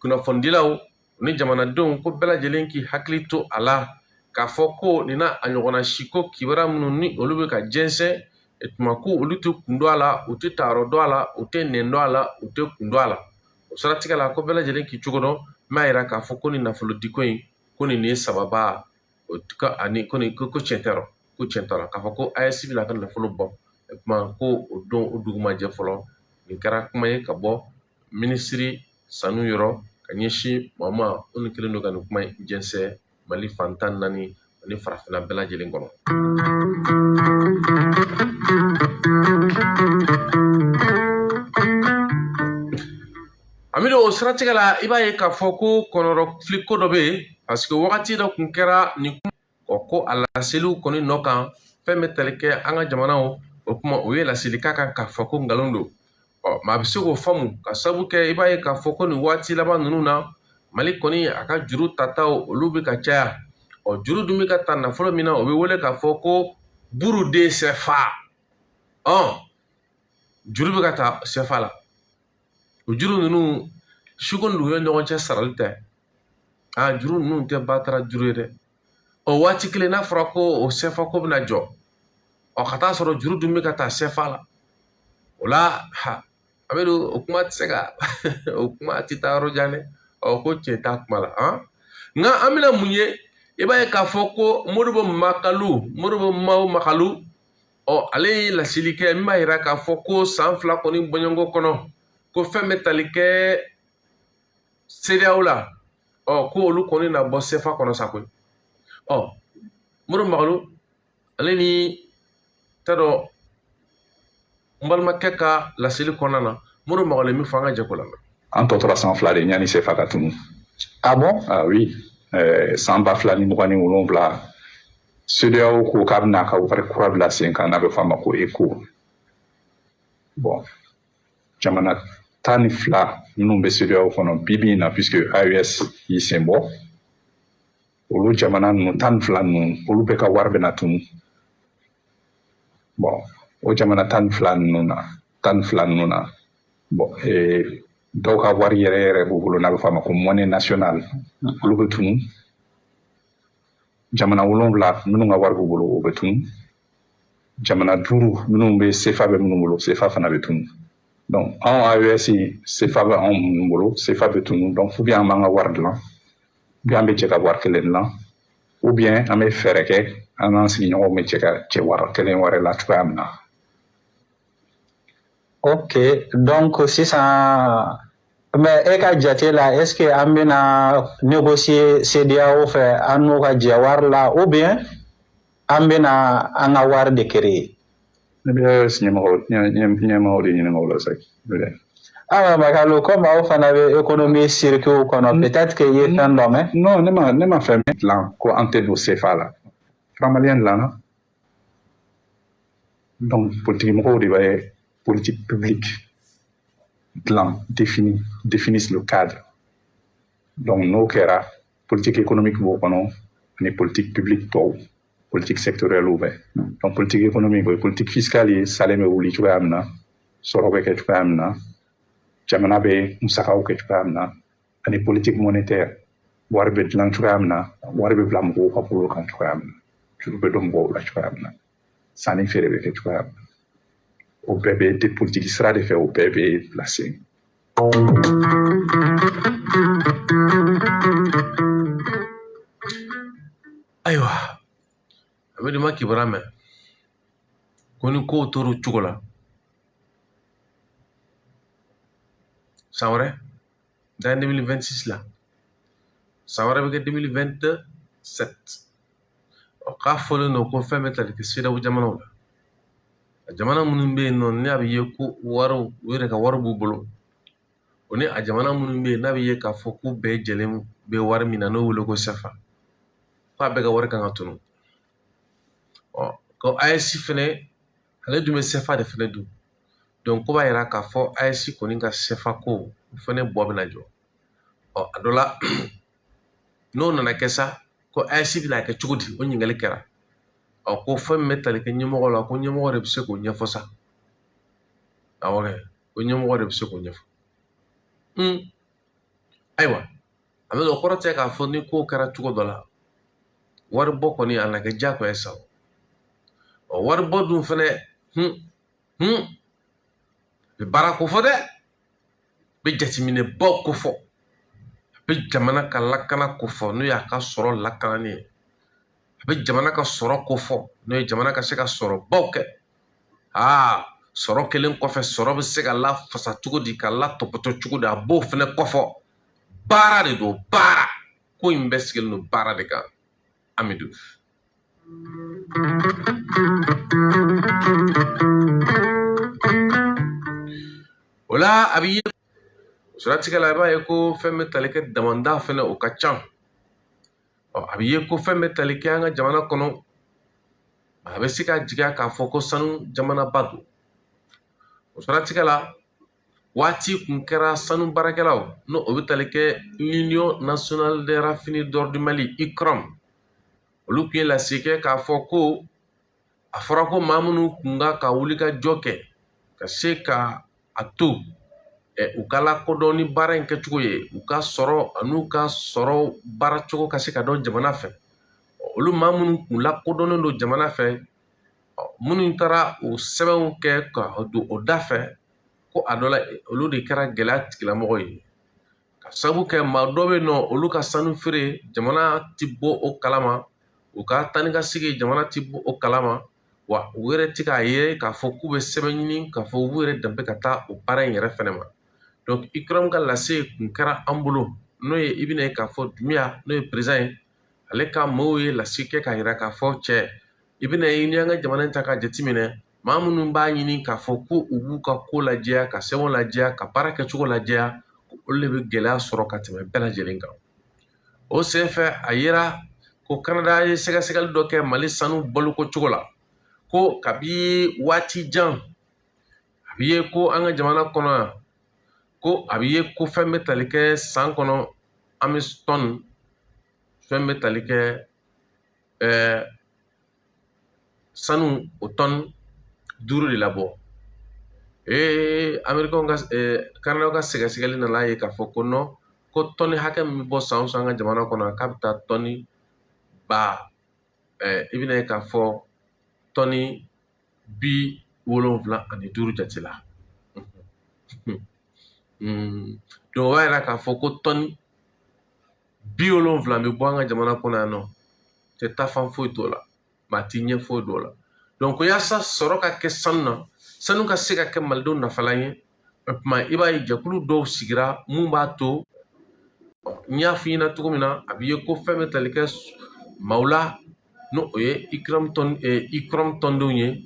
Speaker 1: kunnafonidilaw ni jamanadenw, ko bɛɛ lajɛlen k'i hakili to a la k'a fɔ ko nin n'a a ɲɔgɔnna si ko kibaruya minnu ni olu bɛ ka jɛnsɛn, tuma ko olu tɛ kun dɔn a la, u tɛ taayɔrɔ dɔn a la, u tɛ nɛn dɔn a la, u tɛ kun dɔn a la. O siratigɛ la, ko bɛɛ lajɛlen k'i cogo dɔn. N b'a yira k'a fɔ ko nin nafolodiko in, ko nin ye sababa ani ko nin ko tiɲɛ tɛ ko tiɲɛ t'a la k'a fɔ ko AES bɛna ka nafolo bɔ. Kuma ko o don o dugu ma jɛ fɔlɔ. Nin kɛra kuma ye ka bɔ minisiri Sanu yɔrɔ ka ɲɛsin maa ma o ni kelen don ka nin kuma in jɛnsɛn Mali fan 14 ani farafinna bɛɛ lajɛlen kɔnɔ. Amidu, o siratigɛ la, i b'a ye k'a fɔ ko kɔnɔrɔfili ko dɔ bɛ yen, parce que wagati dɔ kun kɛra nin ko a laseliw kɔni nɔ kan, fɛn bɛ tali kɛ an ka jamanaw o kuma, o ye laseli k'a kan k'a fɔ ko nkalon don. Ɔ, maa bɛ se k'o faamu ka sababu kɛ i b'a ye k'a fɔ ko nin waati laban ninnu na, Mali kɔni a ka juru tataw olu bɛ ka caya. Ɔ, juru dun bɛ ka ta nafolo min na, o bɛ wele k'a fɔ ko bourre de CFA. Ɔ, juru bɛ ka ta CFA la. O juru ninnu, suko ni dugu ɲɔgɔn cɛ sarali tɛ. A juru ninnu tɛ batara juru ye dɛ. O waati kelen n'a fɔra ko o CFA ko bɛna jɔ, ɔ, ka taa sɔrɔ juru dun bɛ ka ta CFA la, o la ha, Amidu, o kuma tɛ se ka o kuma tɛ taa yɔrɔ jan dɛ. Ɔ, ko tiɲɛ t'a kuma la. Han, nka an bɛna mun ye? I b'a ye k'a fɔ ko Modibo Makalu, Modibo Mao Makalu, ɔ, ale ye laseli kɛ min b'a yira k'a fɔ ko san 2 kɔni bɔɲɔgɔnko kɔnɔ, ko fɛn bɛ tali kɛ CEDEAO la, ɔ, ko olu kɔni na bɔ CFA kɔnɔ sa koyi. Ɔ, Modibo Makalu ale ni t'a dɔn n balimakɛ ka laseli kɔnɔna na, Modibo Makalu ye min fɔ, an ka jɛ k'o lamɛn.
Speaker 2: An tɔ tora san 2 de ɲani CFA ka tunu.
Speaker 3: Ah bon?
Speaker 2: Ah oui, san 2027, CEDEAO ko k'a bɛna ka wari kura bila sen kan, n'a bɛ fɔ a ma ko ECO. Bon, jamana 12 minnu bɛ CEDEAO kɔnɔ bi bi in na, puisque AES y'i sen bɔ, olu jamana ninnu 12 ninnu, olu bɛɛ ka wari bɛna tunu. Bon, o jamana 12 ninnu na, 12 ninnu na, bon, dɔw ka wari yɛrɛ yɛrɛ b'u bolo, n'a bɛ fɔ a ma ko monnaie nationale, olu bɛ tunu. Jamana 7 minnu ka wari b'u bolo, o bɛ tunu. Jamana 5 minnu bɛ CFA bɛ minnu bolo, CFA fana bɛ tunu. Donc anw AES, CFA bɛ anw minnu bolo, CFA bɛ tunu. Donc ou bien an b'an ka wari dilan, ou bien an bɛ jɛ ka wari kelen dilan, ou bien an bɛ fɛɛrɛ kɛ an n'an sigiɲɔgɔnw bɛ jɛ ka cɛ wari kelen wɛrɛ la cogoya min na.
Speaker 3: Ok, donc sisan, mais e ka jate la, est ce que an bɛna négocier CEDEAO fɛ, an n'u ka jɛ wari la, ou bien an bɛna an ka wari de créer?
Speaker 2: Ne bɛ ɲɛmɔgɔw de ɲininka o la sa.
Speaker 3: Ah, Makalu, comme aw fana bɛ économie circuit kɔnɔ, peut-être que i ye fɛn dɔ mɛn.
Speaker 2: Non, ne ma fɛn dilan ko an tɛ don CFA la. Franc malien dilanna. Donc politique mɔgɔw de bɛ politique publique dilan, définissent le cadre. Donc n'o kɛra, politique économique b'o kɔnɔ ani politique publique tɔw, politique sectorielle bɛ. Donc politique économique, o ye politique fiscale ye, salaire bɛ wuli cogoya min na, sɔrɔ bɛ kɛ cogoya min na, jamana bɛ musakaw kɛ cogoya min na, ani politique monétaire, wari bɛ dilan cogoya min na, wari bɛ bila mɔgɔw ka bolo kan cogoya min na, juru bɛ don mɔgɔw la cogoya min na, sanni feere bɛ kɛ cogoya min na. O bɛɛ bɛ de politiki sira de fɛ, o bɛɛ bɛ bila sen.
Speaker 1: Ayiwa, Amidu ma kibaruya mɛn ko ni kow tor'o cogo la, san wɛrɛ dan 2026 la, san wɛrɛ bɛ kɛ 2027. Ɔ, k'a fɔlen don ko fɛn bɛ tali kɛ CEDEAO jamanaw la, a jamana minnu bɛ yen nɔ n'a bɛ ye ko wariw, u yɛrɛ ka wari b'u bolo, o ni a jamana minnu bɛ yen n'a bɛ ye k'a fɔ k'u bɛɛ jɛlen bɛ wari min na n'o wele ko CFA, k'a bɛɛ ka wari kan ka tunu. Ɔ, ko AES fɛnɛ, ale dun bɛ CFA de fɛnɛ dun. Donc ko b'a yira k'a fɔ AES kɔni ka CFA ko o fɛnɛ bɔ bɛna jɔ. Ɔ, a dɔ la n'o nana kɛ sa, ko AES bɛna kɛ cogo di, o ɲininkali kɛra. Ɔ, ko fɛn min bɛ tali kɛ ɲɛmɔgɔ la, ko ɲɛmɔgɔ de bɛ se k'o ɲɛfɔ sa. Awɔ kɛ, ko ɲɛmɔgɔ de bɛ se k'o ɲɛfɔ. Ayiwa, a bɛ o kɔrɔ tɛ k'a fɔ ni ko kɛra cogo dɔ la, wari bɔ kɔni a na kɛ diyagoya ye sa. Ɔ, wari bɔ dun fɛnɛ, bɛ baara ko fɔ dɛ, bɛ jateminɛbaw ko fɔ, a bɛ jamana ka lakana ko fɔ, n'o y'a ka sɔrɔ lakanani ye, a bɛ jamana ka sɔrɔ ko fɔ, n'o ye jamana ka se ka sɔrɔbaw kɛ. Aa, sɔrɔ kelen kɔfɛ, sɔrɔ bɛ se ka lafasa cogo di, ka latɔpɔtɔ cogo di, a b'o fɛnɛ kɔfɔ. Baara de don, baara ko in bɛɛ sigilen don baara de kan. Amidu. O la a bɛ ye siratigɛ la, i b'a ye ko fɛn bɛ tali kɛ damanda fɛnɛ, o ka ca. Ɔ, a bɛ ye ko fɛn bɛ tali kɛ an ka jamana kɔnɔ, a bɛ se ka jigiya k'a fɔ ko sanu jamanaba don. O siratigɛ la, waati kun kɛra sanu baarakɛlaw, n'o o bɛ tali kɛ l'Union nationale des raffineurs d'or du Mali, UCROM, olu tun ye lase kɛ k'a fɔ ko a fɔra ko maa minnu kun ka wuli ka jɔ kɛ ka se ka a to u ka lakodɔn ni baara in kɛcogo ye, u ka sɔrɔ an'u ka sɔrɔ baaracogo ka se ka dɔn jamana fɛ. Olu maa minnu kun lakodɔnnen don jamana fɛ, minnu taara o sɛbɛnw kɛ ka don o da fɛ, ko a dɔ la olu de kɛra gɛlɛya tigilamɔgɔ ye, ka sababu kɛ maa dɔ bɛ yen nɔ, olu ka sanu feere jamana ti bɔ o kalama, u ka taa ni ka segin jamana ti bɔ o kalama, wa u yɛrɛ ti k'a ye k'a fɔ k'u bɛ sɛbɛn ɲini k'a fɔ u b'u yɛrɛ danbe ka taa o baara in yɛrɛ fɛnɛ ma. Donc UCROM ka lase kun kɛra an bolo, n'o ye i bɛna ye k'a fɔ Dunbiya, n'o ye président ye, ale ka maaw ye lase kɛ k'a yira k'a fɔ cɛ, i bɛna ye n'i y'an ka jamana in ta k'a jateminɛ, maa minnu b'a ɲini k'a fɔ ko u b'u ka ko lajɛya, ka sɛbɛnw lajɛya, ka baara kɛcogo lajɛya, olu de bɛ gɛlɛya sɔrɔ ka tɛmɛ bɛɛ lajɛlen kan. O senfɛ, a yera ko Canada ye sɛgɛsɛgɛli dɔ kɛ Mali sanu baloko cogo la, ko kabi waati jan a bɛ ye ko an ka jamana kɔnɔ yan, ko a bɛ ye ko fɛn bɛ tali kɛ san kɔnɔ, an bɛ tɔni fɛn bɛ tali kɛ sanu o tɔni 5 de labɔ. Ee, Amerikɛnw ka, Canada ka sɛgɛsɛgɛli nana ye k'a fɔ ko non, ko tɔni hakɛ min bɛ bɔ san o san an ka jamana kɔnɔ, k'a bɛ taa tɔni ba, i bɛna ye k'a fɔ tɔni 75 jate la. Donc o b'a yira k'a fɔ ko tɔni 70 bɛ bɔ an ka jamana kɔnɔ yan nɔ, tɛ taa fan foyi t'o la, maa t'i ɲɛ foyi d'o la. Donc yaasa sɔrɔ ka kɛ sanu na, sanu ka se ka kɛ malidenw nafalan ye, o tuma i b'a ye jɛkulu dɔw sigira mun b'a to, n y'a f'i ɲɛna cogo min na, a bɛ ye ko fɛn bɛ tali kɛ maaw la, n'o o ye UCROM tɔn, UCROM tɔndenw ye,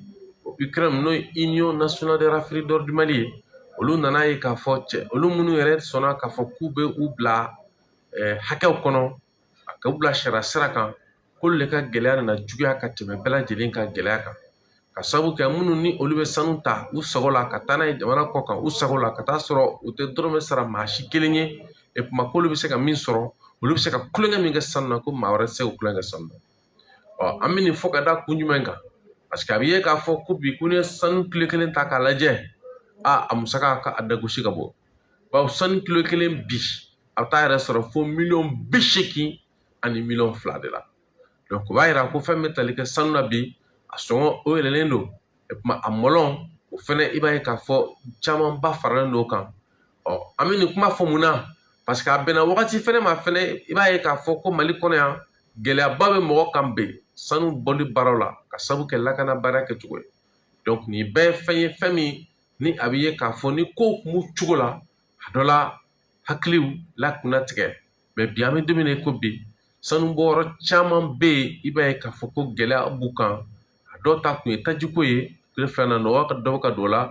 Speaker 1: UCROM n'o ye Union nationale des raffineurs d'or du Mali ye. Olu nana ye k'a fɔ cɛ, olu minnu yɛrɛ sɔnna k'a fɔ k'u bɛ u bila hakɛw kɔnɔ, k'u bila sariya sira kan, k'olu de ka gɛlɛya nana juguya ka tɛmɛ bɛɛ lajɛlen ka gɛlɛya kan, ka sababu kɛ minnu ni olu bɛ sanu ta u sago la ka taa n'a ye jamana kɔ kan u sago la, ka taa sɔrɔ u tɛ dɔrɔmɛ sara maa si kelen ye. E kuma k'olu bɛ se ka min sɔrɔ, olu bɛ se ka kulonkɛ min kɛ sanu na, ko maa wɛrɛ tɛ se k'o kulonkɛ kɛ sanu na. Ɔ, an bɛ nin fɔ ka da kun jumɛn kan? Parce que a bɛ ye k'a fɔ ko bi, ko n'i ye sanu kilo kelen ta k'a lajɛ, a musaka ka a dagosi ka bɔ, bawo sanu kilo kelen bi, a bɛ taa yɛrɛ sɔrɔ fo miliyɔn 80 ani miliyɔn 2 de la. Donc o b'a yira ko fɛn bɛ tali kɛ sanu na bi, a sɔngɔ o yɛlɛlen don. O tuma a mɔlɔn O fɛnɛ, i b'a ye k'a fɔ camanba faralen don o kan. Ɔ, an bɛ nin kuma fɔ mun na? Parce que a bɛnna wagati fɛnɛ ma fɛnɛ, i b'a ye k'a fɔ ko Mali kɔnɔ yan, gɛlɛyaba bɛ mɔgɔ kan bi sanu bɔli baaraw la, ka sabu kɛ lakana baara kɛcogo ye. Donc nin bɛɛ ye fɛn ye, fɛn min ni a bɛ ye k'a fɔ ni kow kun b'u cogo la, a dɔ la hakiliw la kunna tigɛ. Mais bi, an bɛ don min na i ko bi, sanu bɔyɔrɔ caman bɛ yen, i b'a ye k'a fɔ ko gɛlɛya b'u kan. A dɔw ta kun ye tajiko ye, tile filanan nɔgɔya ka dɔ bɛ ka don o la.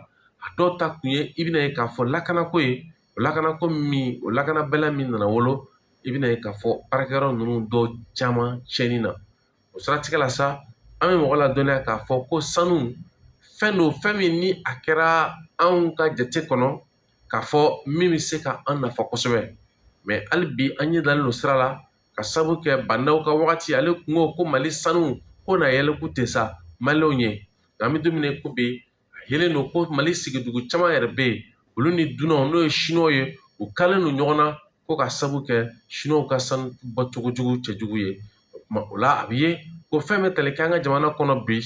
Speaker 1: A dɔw ta kun ye, i bɛna ye k'a fɔ lakanako ye. O lakanako min, o lakanabaliya min nana wolo, i bɛna ye k'a fɔ baarakɛyɔrɔ ninnu dɔw caman tiɲɛni na. O siratigɛ la sa, an bɛ mɔgɔ ladɔnniya k'a fɔ ko sanu fɛn don, fɛn min ni a kɛra anw ka jate kɔnɔ k'a fɔ min bɛ se ka an nafa kosɛbɛ. Mais hali bi, an ɲɛ dalen don sira la, ka sabu kɛ Bandaw ka wagati, ale kun ko ko Mali sanu ko na yɛlɛku tɛ sa Maliyɛnw ye. Nka an bɛ don min na i ko bi, a yelen don ko Mali sigidugu caman yɛrɛ bɛ yen, olu ni dunanw, n'o ye Siniwaw ye, u kalen don ɲɔgɔn na, ko ka sabu kɛ Siniwaw ka sanu bɔcogo jugu cɛjugu ye. O tuma o la, a bɛ ye ko fɛn bɛ tali kɛ an ka jamana kɔnɔ bi,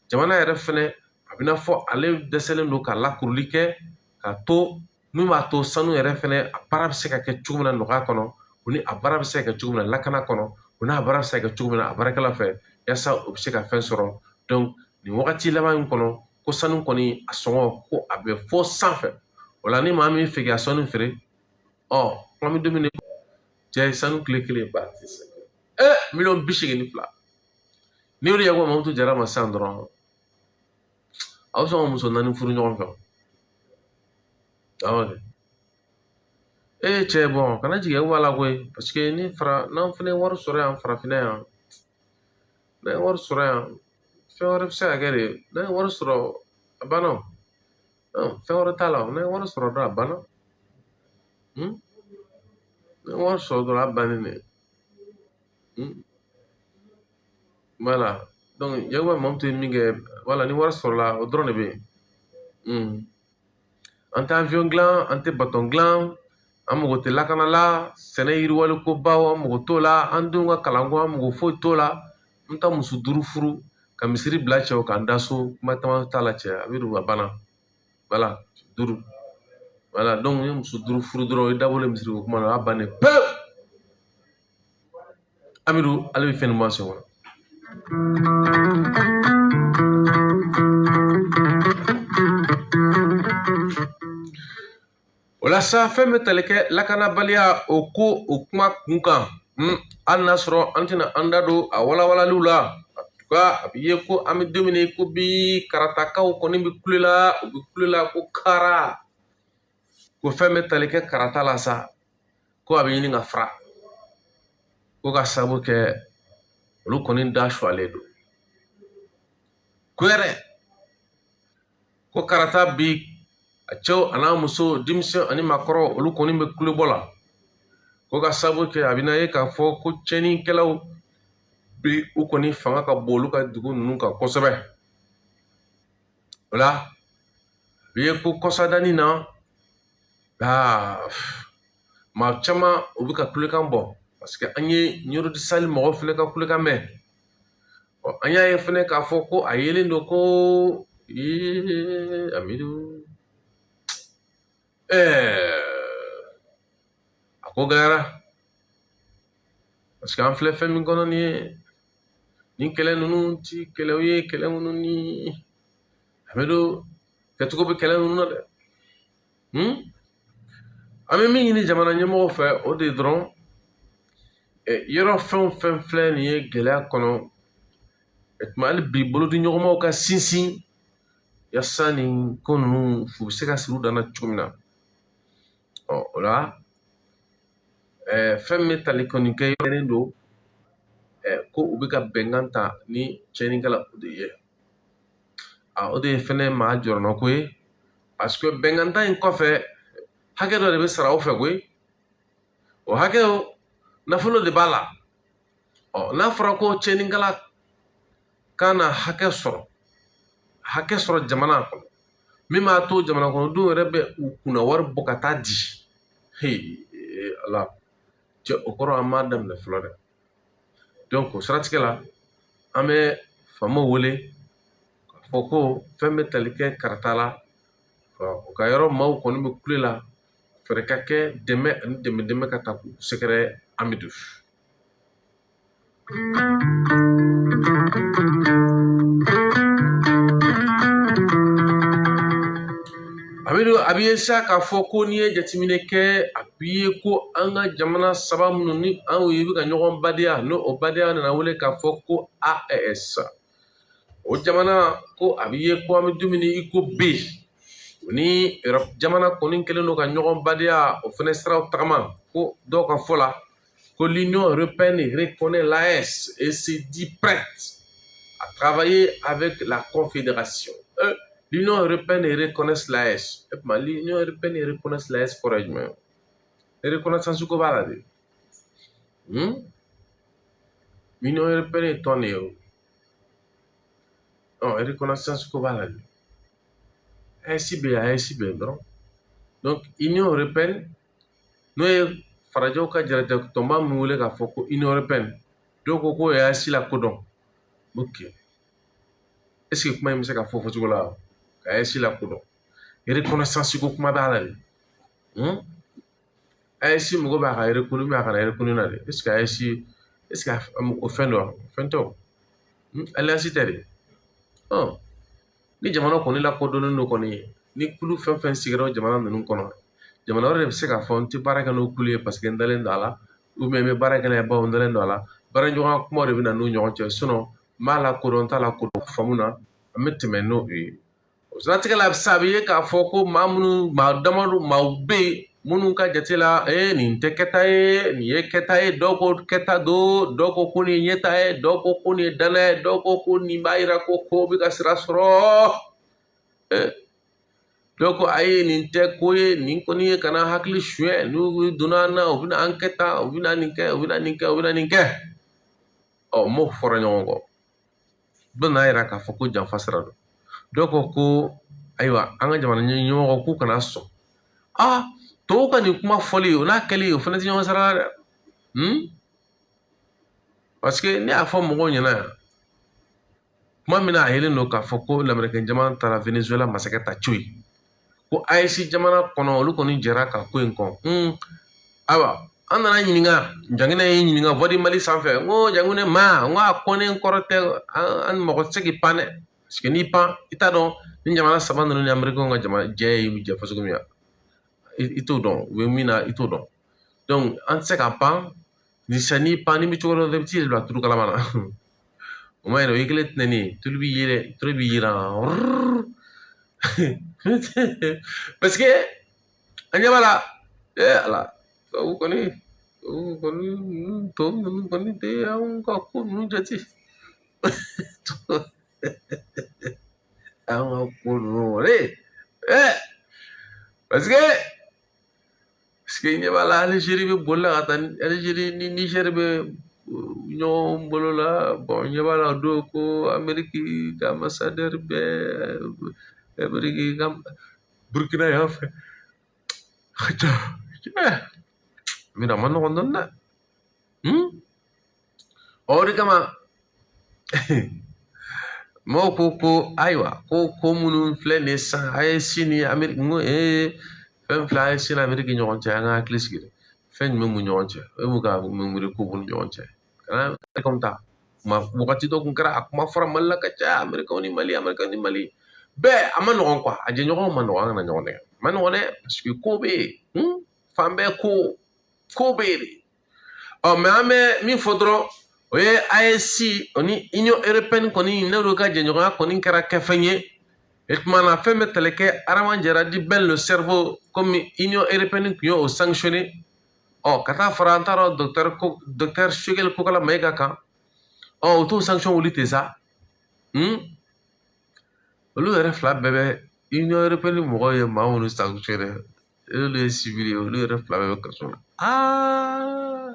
Speaker 1: jamana yɛrɛ fɛnɛ, a bɛ n'a fɔ ale dɛsɛlen don ka lakuruli kɛ ka to min b'a to sanu yɛrɛ fɛnɛ a baara bɛ se ka kɛ cogo min na nɔgɔya kɔnɔ, o ni a baara bɛ se ka kɛ cogo min na lakana kɔnɔ, o n'a baara bɛ se ka kɛ cogo min na a baarakɛla fɛ, yaasa o bɛ se ka fɛn sɔrɔ. Donc nin wagati laban in kɔnɔ, ko sanu kɔni a sɔngɔ ko a bɛ fɔ sanfɛ. O la, ni maa min fɛ k'i ka sanu feere, ɔ, an bɛ don min na, cɛ, sanu kile kelen ba tɛ se 82 miliyɔn. N'i y'o di Yakuba Mamutu Jara ma sisan dɔrɔn, a bɛ sɔn ka muso naani furu ɲɔgɔn fɛ. Awɔ kɛ. Ee cɛ, bɔn, kana jigin Yakuba la koyi, parce que ni fara n'an fana ye wari sɔrɔ yan, farafinna yan, n'an ye wari sɔrɔ yan, fɛn wɛrɛ bɛ se ka kɛ de. N'an ye wari sɔrɔ, a banna o. Fɛn wɛrɛ t'a la o. N'an ye wari sɔrɔ dɔrɔn, a banna. N'an ye wari sɔrɔ dɔrɔn, a bannen de. Voilà. Donc Yakuba Mamutu ye min kɛ, voilà, ni wari sɔrɔla, o dɔrɔn de bɛ yen. An tɛ avion dilan, an tɛ bateau dilan, an mago tɛ lakana la, sɛnɛ yiriwali ko baw, an mago t'o la, an denw ka kalanko, an mago foyi t'o la. N taa muso duuru furu ka misiri bila cɛw k'an da so, kuma caman t'a la cɛ, a bɛ don, a banna. Voilà, duuru. Voilà, donc n ye muso duuru furu dɔrɔn, i dabɔlen misiri ko kuma na, o y'a bannen pewu. Amidu, ale bɛ fɛn nin bɔ a sen kɔrɔ. O la sa, fɛn bɛ tali kɛ lakanabaliya, o ko o kuma kun kan, hali n'a sɔrɔ an tɛna an da don a walawalaliw la. En tout cas, a bɛ ye ko an bɛ don min na i ko bi, Karatakaw kɔni bɛ kule la, u bɛ kule la ko kara, ko fɛn bɛ tali kɛ Karata la sa, ko a bɛ ɲini ka fara, ko ka sababu kɛ olu kɔni da suwalen don ko yɛrɛ, ko Karata bi, a cɛw a n'a muso, denmisɛn ani maakɔrɔ, olu kɔni bɛ kulebɔ la, ko ka sababu kɛ a bɛna ye k'a fɔ ko tiɲɛnikɛlaw bi, u kɔni fanga ka bon olu ka dugu ninnu kan kosɛbɛ. O la, a bɛ ye ko kɔsadani na, aa, maa caman u bɛ ka kulekan bɔ, parce que an ye Ɲɔrɔ Sali mɔgɔw fana ka kulekan mɛn. Ɔ, an y'a ye fana k'a fɔ ko a yelen don ko ee, Amidu, a ko gɛlɛyara, parce que an filɛ fɛn min kɔnɔ nin ye, nin kɛlɛ ninnu ti kɛlɛw ye, kɛlɛ minnu ni Amidu kɛcogo bɛ kɛlɛ ninnu na dɛ. An bɛ min ɲini jamana ɲɛmɔgɔw fɛ, o de ye dɔrɔn, yɔrɔ fɛn o fɛn filɛ nin ye gɛlɛya kɔnɔ, tuma hali bi bolodiɲɔgɔnmaw ka sinsin yaasa nin ko ninnu fu bɛ se ka siri u dan na cogo min na. Ɔ, o la, fɛn min bɛ tali kɔni kɛ yɔrɔ don ko u bɛ ka bɛnkan ta ni tiɲɛnikɛla de ye, a o de ye fɛnɛ maa jɔrɔnɔko ye, parce que bɛnkan ta in kɔfɛ, hakɛ dɔ de bɛ sara aw fɛ koyi. O hakɛ o, nafolo de b'a la. Ɔ, n'a fɔra ko tiɲɛnikɛla kan na hakɛ sɔrɔ, hakɛ sɔrɔ jamana kɔnɔ, min b'a to jamana kɔnɔdenw yɛrɛ bɛ u kunna wari bɔ ka taa di, he ala cɛ, o kɔrɔ an m'a daminɛ fɔlɔ dɛ. Donc o siratigɛ la, an bɛ faamaw wele k'a fɔ ko fɛn bɛ tali kɛ Karata la. O ka yɔrɔ maaw kɔni bɛ kule la, fɛɛrɛ ka kɛ dɛmɛ ani dɛmɛ dɛmɛ ka ta k'u sɛgɛrɛ. Amidu Amidu, a b'i ye sa k'a fɔ ko n'i ye jateminɛ kɛ, a b'i ye ko an ka jamana saba minnu ni anw ye bɛ ka ɲɔgɔn badenya, n'o o badenya nana wele k'a fɔ ko AES, o jamana ko a b'i ye ko an bɛ dumuni i ko bi o ni Europe jamana kɔni kɛlen don ka ɲɔgɔn badenya, o fɛnɛ siraw tagama. Ko dɔw ka fɔ la ko l'Union européenne reconnaît l'AES et se dit prête à travailler avec la Confédération. L'Union européenne reconnaît l'AES. E tuma l'Union européenne reconnaît l'AES kɔrɔ ye jumɛn ye? Reconnaissance ko b'a la de. Union européenne ye tɔn de ye o. Ɔ, reconnaissance ko b'a la de. AES bɛ yen, AES bɛ yen dɔrɔn. Donc Union européenne, n'o ye farajɛw ka jaraja tɔnba min wele k'a fɔ ko Union européenne, dɔw ko k'o ye AES lakodɔn. Ok. Est ce que kuma in bɛ se ka fɔ fɔ cogo la ka AES lakodɔn? Reconnaissance ko kuma b'a la de. AES mago b'a ka reconnu, a kana reconnu na de. Est ce que AES, est ce que o fɛn don wa? Fɛn tɛ o. Alliance tɛ de. Ɔ, ni jamana kɔni lakodɔnnen don kɔni, ni kulu fɛn fɛn sigira o jamana ninnu kɔnɔ, jamana wɛrɛ de bɛ se k'a fɔ n tɛ baara kɛ n'o kulu ye parce que n dalen don a la, ou bien n bɛ baara kɛ n'a ye bawo n dalen don a la. Baaraɲɔgɔnya kumaw de bɛ na n'u ɲɔgɔn cɛ, sinon n b'a lakodɔn, n t'a lakodɔn, faamu na, an bɛ tɛmɛ n'o ye. O siratigɛ la sisan, a bɛ ye k'a fɔ ko maa minnu, maa damadɔ, maaw bɛ yen minnu ka jate la, ee, nin tɛ kɛta ye, nin ye kɛta ye. Dɔw ko kɛta don, dɔw ko ko nin ye ɲɛta ye, dɔw ko ko nin ye danaya ye, dɔw ko ko nin b'a yira ko ko bɛ ka sira sɔrɔ, dɔw ko ayi, nin tɛ ko ye, nin kɔni ye kana hakili suɲɛ, n'u donna an na, u bɛna an kɛ tan, u bɛna nin kɛ, u bɛna nin kɛ, u bɛna nin kɛ. Ɔ, m'o fɔra ɲɔgɔn kɔ. Dɔ nana yira k'a fɔ ko janfa sira don. Dɔw ko ko ayiwa, an ka jamana ɲɛmɔgɔ k'u kana sɔn. Aa, tɔw ka nin kuma fɔli, o n'a kɛli, o fana tɛ ɲɔgɔn sara la dɛ. Parce que ne y'a fɔ mɔgɔw ɲɛna yan tuma min na, a yelen don k'a fɔ ko lamɛrikɛn jamana taara Venezuela masakɛ ta coyi, ko AES jamana kɔnɔ, olu kɔni jɛra ka ko in kɔn. Ayiwa, an nana ɲininka, Janginɛ ye ɲininka Voix du Mali sanfɛ. N ko Janginɛ ma, n ko a kɔnnen kɔrɔ tɛ, an mɔgɔ tɛ se k'i pan dɛ, parce que n'i pan, i t'a dɔn ni jamana saba ninnu ni Américains ka jamana jɛ ye jɛ fasugu min ye, i t'o dɔn, u bɛ min na, i t'o dɔn. Donc an tɛ se ka pan ni sisan. N'i pan, n'i bɛ cogo dɔ, i bɛ t'i bila tulu kalama na, o ma ɲi dɛ, o ye kelen tɛnɛni ye, tulu b'i yɛlɛ, tulu b'i yiran, parce que an ɲɛ b'a la. Ee Ala, tubabu kɔni, tubabu kɔni, tubabu ninnu kɔni tɛ anw ka ko ninnu jate, anw ka ko ninnu kɔni, parce que ɲɛ b'a la, Algérie bɛ boli la ka taa, Algérie ni Niger bɛ ɲɔgɔn bolo la. Bon, ɲɛ b'a la, o don ko Amérique ka ambassadeur bɛ Amérique ka Burkina yan fɛ ka ca. A ma nɔgɔn dɔɔni dɛ. O de kama mɔgɔw ko ko ayiwa, ko ko minnu filɛ nin ye sisan, AES ni Amérique, n ko ee, fɛn filɛ AES ni Amérique ɲɔgɔn cɛ, an ka hakili sigi dɛ. Fɛn jumɛn b'u ɲɔgɔn cɛ? O ye mun ka mun ko b'u ni ɲɔgɔn cɛ? Kana comme ta kuma wagati dɔ kun kɛra, a kuma fɔra Mali la ka caya, Américains ni Mali, Américains ni Mali bɛɛ. A ma nɔgɔn quoi, a jɛɲɔgɔnw ma nɔgɔn, an kana ɲɔgɔn nɛgɛ, a ma nɔgɔn dɛ, parce que ko bɛ yen, fan bɛɛ ko ko bɛ yen de. Ɔ, mais an bɛ min fɔ dɔrɔn, o ye AES o ni Union européenne kɔni, n'olu ka jɛɲɔgɔnya kɔni kɛra kɛfɛn ye. E tuma na, fɛn bɛ tali kɛ Adama Jara dit Ben le cerveau, comme Union européenne tun ye o sanctionné, ɔ, ka taa fara an t'a dɔn docteur ko docteur Choguel Kokala Maïga kan. Ɔ, o t'o sanction wuli ten sa. Olu yɛrɛ fila bɛɛ bɛ Union européenne mɔgɔw ye maa minnu sanctionné, olu ye civil ye, olu yɛrɛ fila bɛɛ bɛ kaso la. Aa.